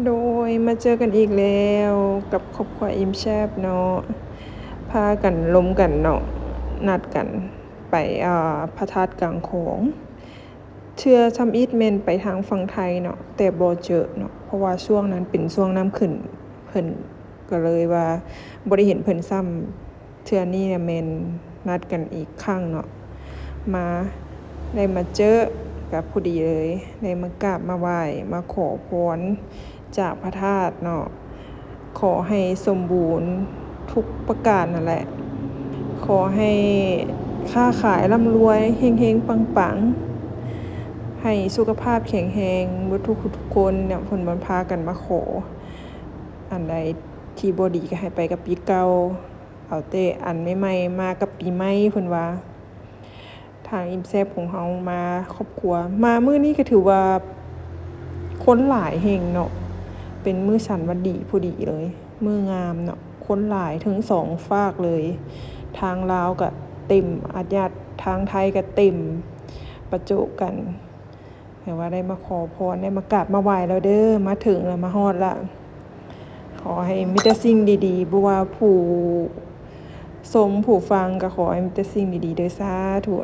ໂດຍ ມາເຈີກັນອີກແລ້ວກັບຄອບຄົວອີ່ມແຊບເນາະ ພາກັນລົມກັນເນາະ ນັດກັນໄປ ອ່າ ພະທາດກາງຂອງ ເທື່ອທຳອິດແມ່ນໄປທາງຝັ່ງໄທເນາະ ແຕ່ບໍ່ເຈີເນາະ ເພາະວ່າຊ່ວງນັ້ນເປັນຊ່ວງນ້ຳຂຶ້ນ ເພິ່ນກໍເລີຍວ່າບໍ່ໄດ້ເຫັນເພິ່ນຊ້ຳ. ເທື່ອນີ້ນະແມ່ນນັດກັນອີກຄັ້ງເນາະ ມາ ໄດ້ມາເຈີ ກະພໍດີເລີຍ ໄດ້ມາກາບມາໄຫວ້ ມາຂໍພອນຈາກພະທາດເນາະ ຂໍໃຫ້ສົມບູນທຸກປະການຫັ້ນແຫຼະ ຂໍໃຫ້ຄ້າຂາຍລ່ຳລວຍ ເຮັງໆ ປັງໆ ໃຫ້ສຸຂະພາບແຂງແຮງເບິດທຸກຜູ້ທຸກຄົນເນາະ ເພິ່ນມາພາກັນມາຂໍ ອັນໃດທີ່ບໍ່ດີກໍໃຫ້ໄປກັບປີເກົ່າ ເອົາແຕ່ອັນໃໝ່ໆ ມາກັບປີໃໝ່ ເພິ່ນວ່າ. ທາງອີ່ມແຊບຂອງເຮົາມາຄອບຄົວ ມາມື້ນີ້ກໍຖືວ່າຄົນຫຼາຍແຮງເນາະ ເປັນມື້ສັນວັນດີພໍດີເລີຍ ມື້ງາມເນາະ ຄົນຫຼາຍເທິງສອງຟາກເລີຍ ທາງລາວກໍເຕັມ ອາດຍາດທາງໄທກໍເຕັມ ປະໂຈະກັນ. ແຕ່ວ່າໄດ້ມາຂໍພອນ ໄດ້ມາກາບມາໄຫວ້ແລ້ວເດີ້ ມາເຖິງແລ້ວ ມາຮອດລະ ຂໍໃຫ້ມີແຕ່ສິ່ງດີໆ ບໍ່ວ່າຜູ້ຊົມຜູ້ຟັງ ກໍຂໍໃຫ້ມີແຕ່ສິ່ງດີໆ ເດີ້ ສາທຸ.